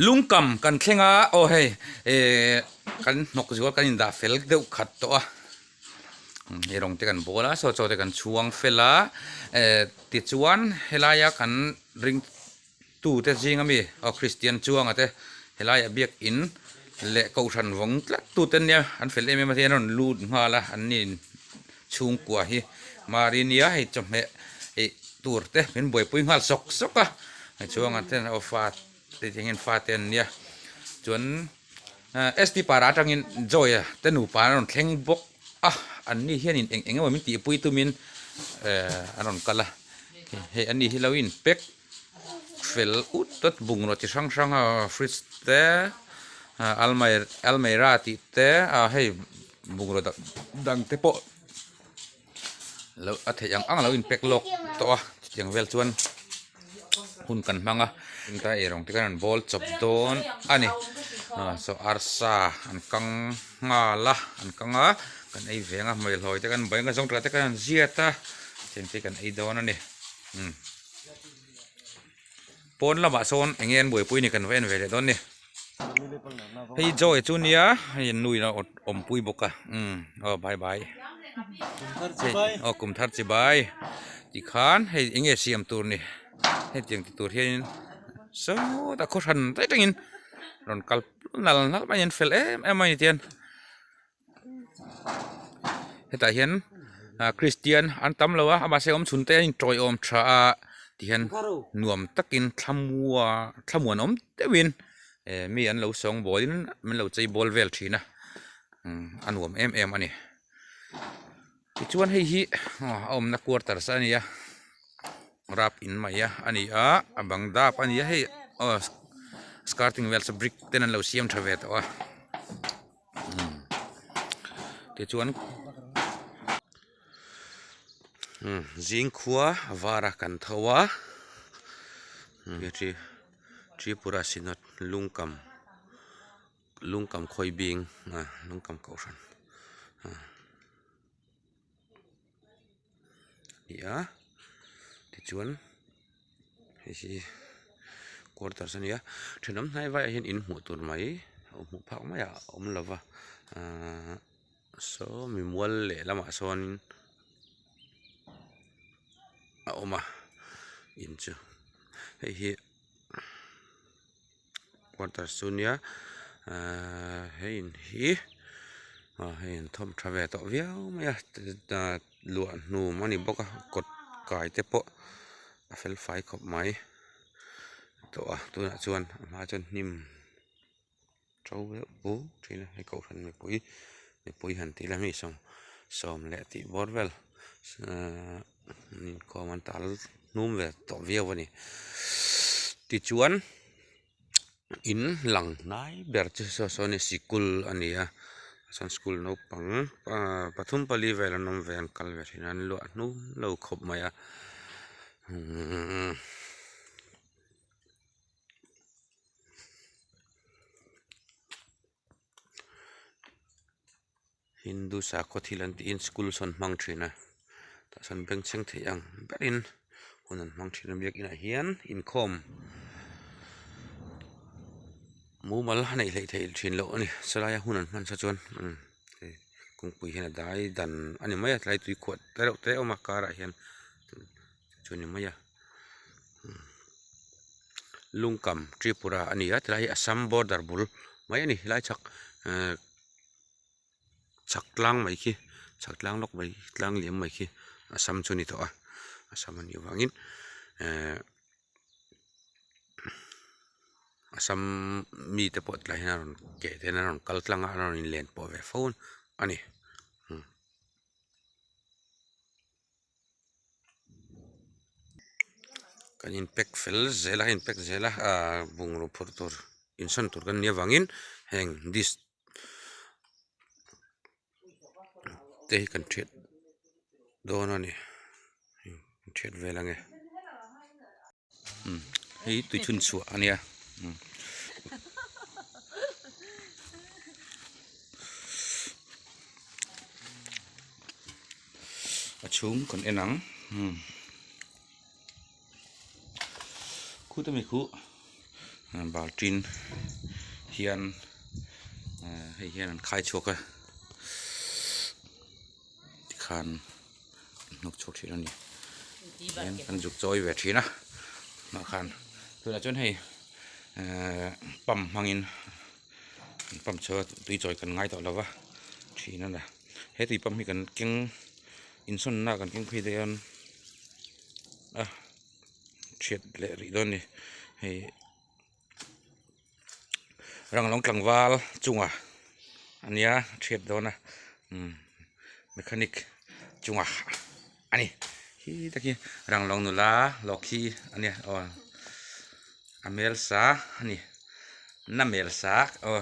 Lungkam kan thleng a aw hei eh kan hnawk zual kan indah fel deuh khat tawh a hei rawng te kan bawl a saw chaw te kan chhuang fel a eh tichuan helaia kan ring tute zing ami aw Kristian chuanga te helaiah biakin leh kohhran vawng tlat tute nia an fel em em a hian an rawn lut nghal a an ni chhungkua hi mari nia hei chawhmeh eih tur te min buaipui nghal sawk sawk a hei chuanga ten aw fa te hian fate an nia chuan st para atangin joy a te nupa an rawn thleng bawk a an ni hianin eng eng emaw min tihpui tumin eh an rawn kal a hei an ni hi lo inpek. fel ut tawt bungraw chi hrang hrang a fridge te almeira tih te ah hei bungraw dang dang te pawh lo a theih ang ang a lo in pack lawk tawh a chutiang vel chuan hun kan hmang a ta eirawng te khan an bawl chawp dawn a ni ah saw arsa an kang nghal a an kang a kan ei veng a hmeihlawi te kan beng a zawng tah te khan an ziat a chutiang te kan ei dawn a ni umm. Pawn lamah sawn eng nge an buaipui ni kan va en ve leh dawn ni. Hei Joy chu nia hei an nu in a awmpui bawk a umm aw bye bye hei aw kum thar chi bai tikhan hei eng nge siam tur ni hetiang ti tur hianin sawtah khaw hran daih tangin rawn kal nal nal mai an fel em em mai tihian. Hetah hian ah Kristian an tam lo a amah se awm chhun te a intawiawm tha a tihian nuam takin thlamua thlamuan awm deuhin eh mi an lo sawng bawlin min lo chei bawl vel thin a umm a nuam em em a ni tichuan hei hi a awmna quarters a ni a rap in mai a a ni a a bang dap a ni a hei aw skirting vel chu brick ten an lo siam tha ve tawh a. Tichuan zing khua a var a kan tho a Tripura Synod lungkam lungkam khawi bing lungkam kohhran a ni a tichuan hei hi quarters a ni a thenawm hnai vaiah hian in hmuh tur mai hmuh phak maiah a awm lo va ahh saw mimual lehlamah sawnin a awm a in chu hei hi quarters chu nia ahh hei in hi ah hei an thawm tha ve tawh viau mai a luah hnum a ni bawk a kawt kai te pawh a fel fai khawp mai tawh a tunah chuan a hma chuan hnim to deuh bur thin a hei kohhran mipui mipui han tih ila mi sawm sawm leh tih bawr vel ahh an inkhawm an tal hnum ve tawh viau a ni tichuan in lang hnai ber chu saw sawn hi sikul a ni a chuan school naupang pathum pali vel an awm ve an kal ve thin a an luah hnum lo khawp mai a umm. Hindu sakhaw thil an tiin school sawn hmang thin a tah sawn bengchheng theih ang berin hun an hmang thin a biakinah hian inkhawm mumal a neih hleih theih thin loh a ni chulai a hun an hman sa chuan umm kawngpui hian a dai dan a ni mai a tlai tui khuah te reuh te a awm a karah hian chu a ni mai a lungkam Tripura a ni a tilai hi Assam border bul mai a ni helai chhak ehh chhak tlang mai khi chhak tlang lawk mai tlang liam mai khi Assam chu a ni tawh a Assam a nih avangin ehh Assam mite pawh tilai hian a rawn keh te hian a rawn kal tlang a a rawn inlen pawh ve fo a ni. Kan in pack fel zel a in pack zel a ahh bungraw phurh tur insawn tur kan nih avangin heng dish te hi kan thiat dawn a ni kan thiat vel ange hei tui chhun chhuah a nia. A chhung kan en ang khuta mi khuh Baltin hian hei hian an khai chhuak a tikhan an hnawk chhuak thin a ni tihian kan zuk chawi ve thin a tunah khan tunah chuan hei pump hmangin an pump chho a tui chawi kan ngai tawh lo va thin a ni he tui pump hi kan keng insawnna kan keng phei dawn a. Chhiat leh rih dawn a ni hei ranglawng tlangval chunga ania chhiat dawn a umm mechanic chunga a ni khi tak hi ranglawng nula lawkhi ania aw a hmel sa a ni na hmel sa aw.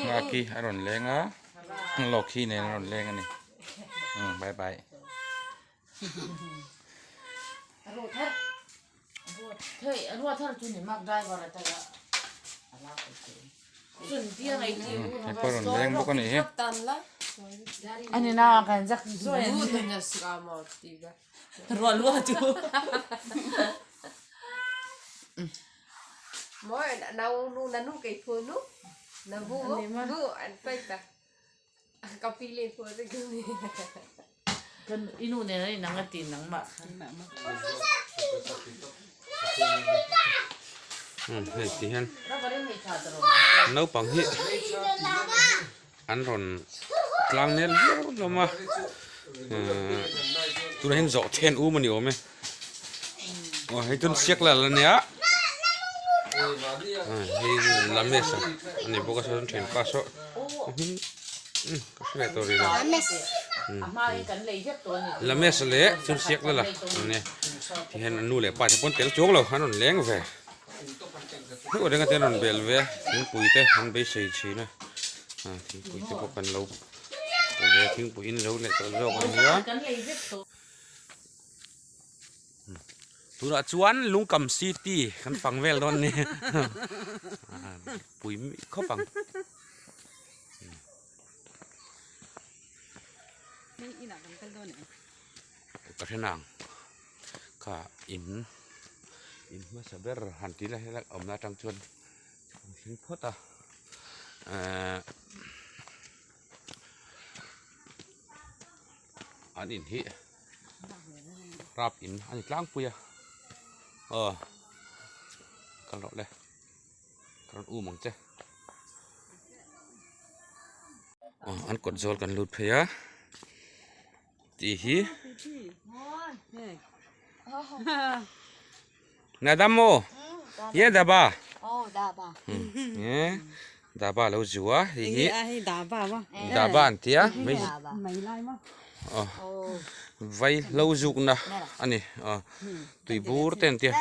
Nghaki a rawn leng a Lawkhi nen a rawn leng a ni umm bye bye. Hei pawh a rawn leng bawk a nih hi. Hei ti hian naupang hi an rawn tlang nel viau hlawm a tunah hian zawh then um a ni awm e aw hei chuan siak la la nia hei lames a ni bawk a sawn thianpa saw. Ka hre leh tawh rih lo. Lames leh chu siak la la ania tihian an nu leh pa te pawn tel chuang lo an rawn leng ve heuh reng a te an rawn bel ve a thingpui te an beisei thin a thingpui te pawh kan lo pe ve thingpui in lo leh tawh zawk ania. Tunah chuan Lungkam City kan fang vel dawn a ni pui khawp ang. Ka hre nang kha in in hmasa ber han tih lai hian awmna atang chuan an thleng phawt a ehh an in hi. Rap in a ni tlangpui a aw kal rawh le ka rawn um ang che aw an kawt zawl kan lut phei a tih hi Nadam maw ye daba daba lo zu a hei hi daba an tia vai hlo zukna a ni tui bur te an tia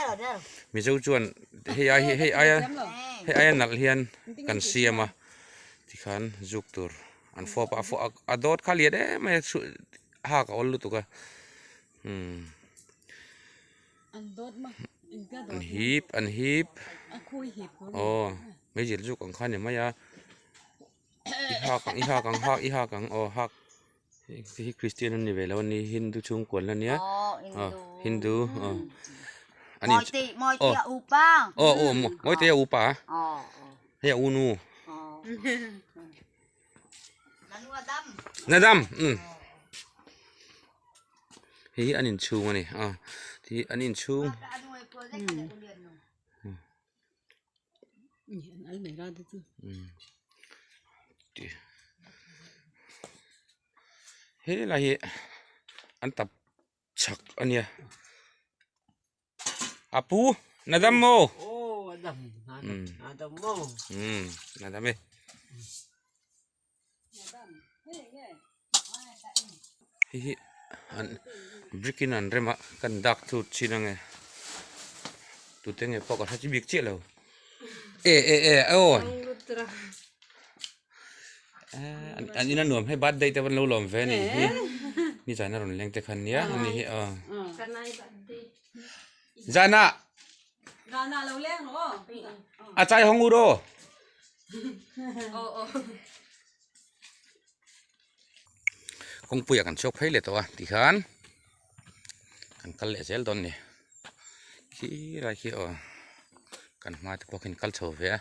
mizo chuan hei ai hi hei aia hei aia nalh hian kan siam a tikhan zuk tur an fawp a a dawt kha lian em mai a hak a awl lutuk a umm. An hip an hip aw meizil zuk ang kha a ni mai a i hak ang i hak ang hak i hak ang aw hak hei hi christian an ni ve lo a ni hindu chhungkual a nia aw hindu aw an in aw aw aw mawite a upa hei a unu Nadam umm hei hi an inchhung a ni a ti an inchhung helai hi an tap chhak a nia. Apu nadam maw Aw adam nadam maw umm nadam e hei hi an brick in an rem a kan dak thut thin ange tute nge pawh ka hre bik chiah lo e e e aw an in a nuam hei birthday te pawh an lo lawm ve a nih hi nizan a rawn leng te khan nia ani hi aw zana. A chai hawng u ro. Kawngpuiah kan chhuak phei leh tawh a tikhan kan kal leh zel dawn a ni khilai khi aw kan hma te pawh khi an kal chho ve a.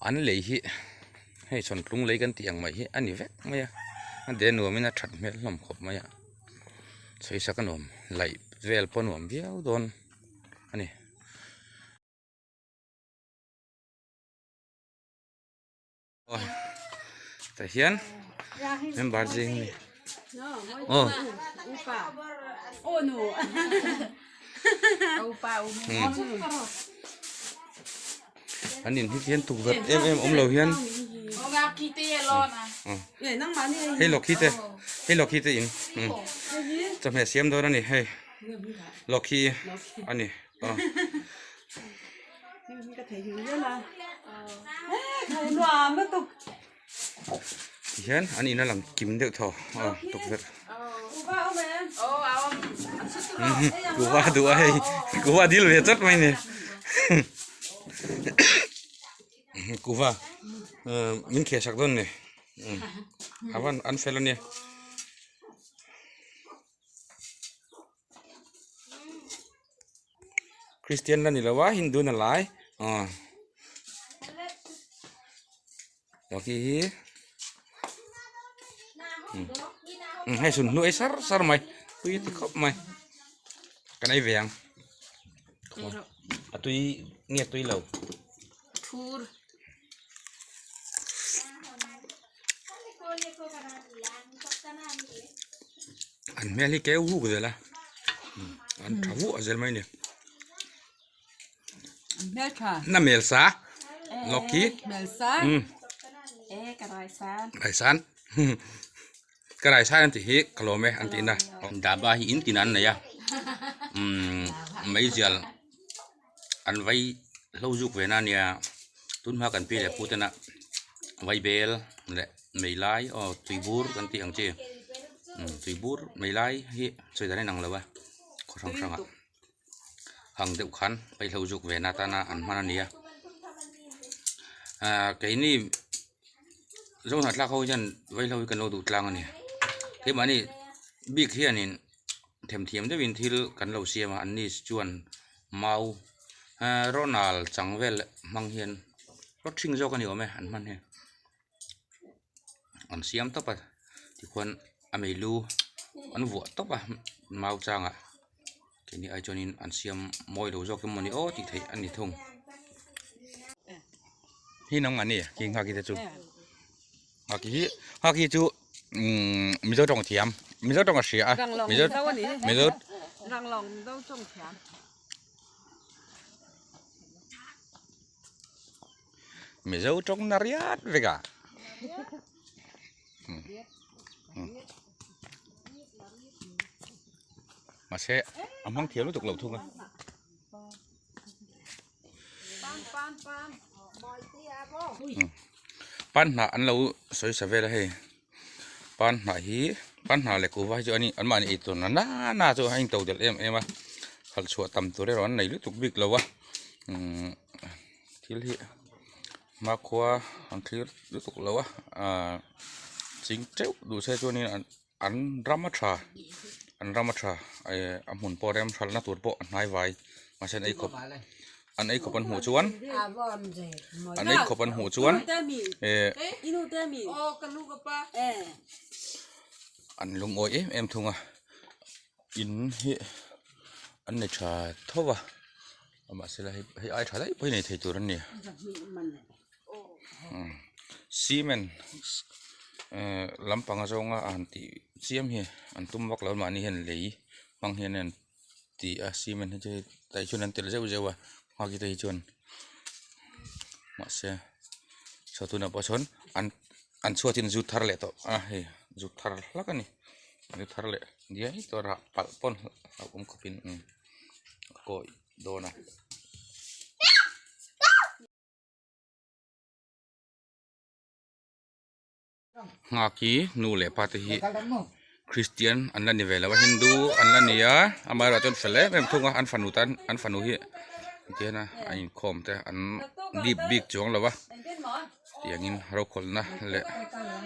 An lei hi hei sawntlung lei kan tih ang mai hi a ni vek mai a a de nuamin a that hmel hlawm khawp mai a sawisak a nuam laih vel pawh a nuam viau dawn a ni. Tah hian member zing a ni aw an in hi hian tukverh em em awm lo hian hei lawkhi te hei lawkhi te in chawhmeh siam dawn a ni hei lawkhi a ni aw. Tihian an in a lang kim deuh thaw aw tukverh kuhva duh a hei kuhva dil ve chat mai ni kuhva min kheh sak dawn ni a van an fel a nia. Christian la ni lo a Hindu na lai aw khi hi hei sun hnuai sar sar mai tui ti khawp mai kan ei ve ang a tui nge tui lo. An hmel hi keu huk zel a an tha vuah zel mai a ni na mel sa lawk hi raisan ka raisan an tih hi ka lawm e an tih na daba hi in tin an nei a meizial an vai hlo zuk ve na ania tun hma kan pi leh pu tena vai bel leh mei lai aw tui bur kan tih ang chi tui bur mei lai hi sawi dan a inang lo a khaw hrang hrang ah hang deuh khan vai hlo zuk ve na atana an hman a ni a ahh keini Zohnahthlak ho hian vaihlo hi kan lo duh tlang a ni keimahni bik hianin themthiam deuhin thil kan lo siam a anni chuan mau ehh ronal chang vel hmang hian rawt hring zawk a ni awm e an hman hi an siam tawp a tikhuan a meilu an vuah tawp a mau changah keini ai chuanin an siam mawi lo zawk emaw ni aw tih theih a ni thung. Hi nang mah ni khi nghak hi te chu nghak hi nghak hi chu umm mizo tawng thiam mizo tawng a hria a mizo mizo mizo tawng na riat vek a mahse a hmang thiam lutuk lo thung a. Pan hnah an lo sawi sa vel a hei pan hnah hi pan hnah leh kuhva hi chu an mahni ei tur na na chu a in to delh em em a khalh chhuah tam tur erawh an nei lutuk bik lo a umm thil hi hmakhua an thlir lutuk lo a ahh ching teuh duh se chuanin an an ram a tha an ram a tha eh a hmun pawh rem hralhna tur pawh a hnai vai mahse an ei khawp an ei khawp an hmuh chuan an ei khawp an hmuh chuan eh an lungawi em em thung a in hi an nei tha tho va mahse hei hei ai tha daih pawh hi nei thei tur an ni. Cement ehh lampang azawnga a han tih chiam hi an tum vak lo mahni hian lei hmang hian an ti a cement hi chu hei tah hi chuan an telh zeuh zeuh a nghak te hi chuan mahse saw tunah pawh sawn an an chhuat hi an zut thar leh tawh a hei zut thar hlak a ni zut thar leh diai tawh rah palh pawn hlauhawm khawpin a kawi dawn a. Nghak hi nu leh pa te hi Christian an la ni ve lo a Hindu an la ni a amaherawh chuan fel em em thung a an fanu tan an fanu hi tihian a a inkhawm te an dip bik chuang lo a tiangin rokhawlhna leh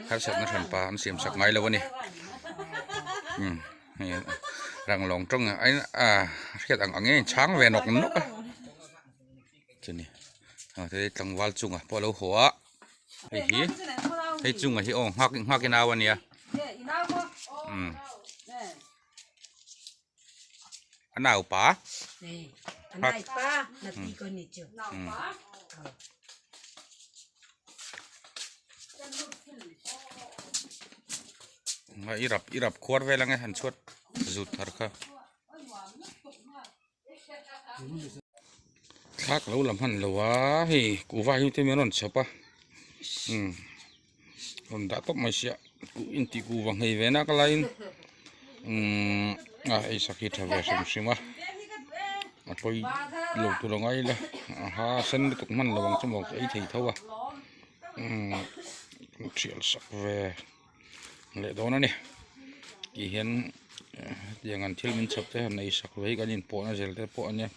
harsatna hranpa an siam sak ngai lo a ni umm hei rang lawng tawng a a hriat ang ang nge chhang ve nawk nawk a chuni hei tlangval chungah pawh a lo haw a hei hi hei chungah hi aw nghak nghak in au a nia umm a naupa i rap i rap khuar vel ang e han chhuat zut thar kha. Thlak lo la hman lo a hei kuhva hi te min rawn chhawp a umm rawn dah tawp mai sia intih kuhva nghei ve nak laiin umm a ei sak hi tha ve hrim hrim a a pawi lo tur a ngai ila aha sen lutuk hman lo ang chu maw ka ei thei tho a umm thial sak ve. Leh dawn a ni tih hian hetiang an thil min chhawp te han ei sak ve hi kan inpawhna zel te pawh a nia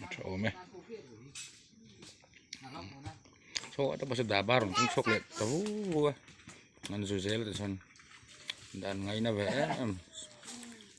a tha awm e chaw te pawh chu dhaba rawn tum chhuak leh ta vu vu a an zu zel te chuan dan ngaina ve em em.